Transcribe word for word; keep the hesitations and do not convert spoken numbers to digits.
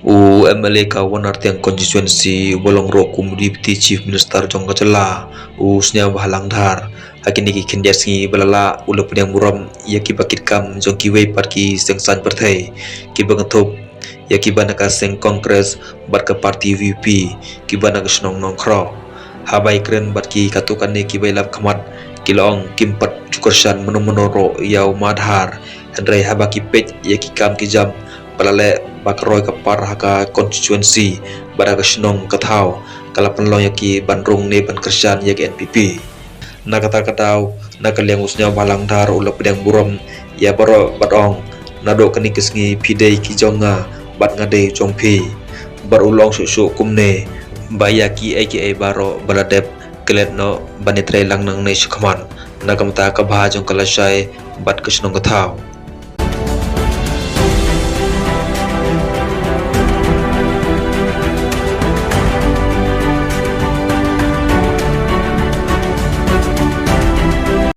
U MLA ka Wanartiang constituency uba long ruh kum u Deputy Chief Minister jong ka jylla, u Sniawbhalang Dhar, ha kine ki khyndiat sngi ba la lah u la pdiang burom ïa kiba kit kam jong kiwei pat ki seng saiñ pyrthei, kiba kynthup ïa kiba na ka seng Congress bad ka party VPP, kiba na ka shnong Nongkhroh. Haba ïakren bad ki katto katne kiba ïalap khmat, ki la ong kim pat ju kyrshan mynno mynno ruh ïa u Ma Dhar, hynrei haba ki peit ïa ki kam ki jam ba la leh ba ka roi ka par ha ka constituency bad ha ka shnong ka thaw, ka la pynlong ïa ki ban rung ne ban kyrshan ïa ka NPP. Na kata ka daw, na ka liang u Sniawbhalang Dhar u la pdiang burom ïa baroh bad ong, naduh kane ka sngi phi dei ki jong nga bad nga dei jong phi. Bad u la ong shuh shuh kumne, ba ïa kiei kiei baroh ba la dep, klet noh ban ïatrei lang nangne shakhmat na ka bynta ka bha jong ka lashai bad ka shnong ka thaw.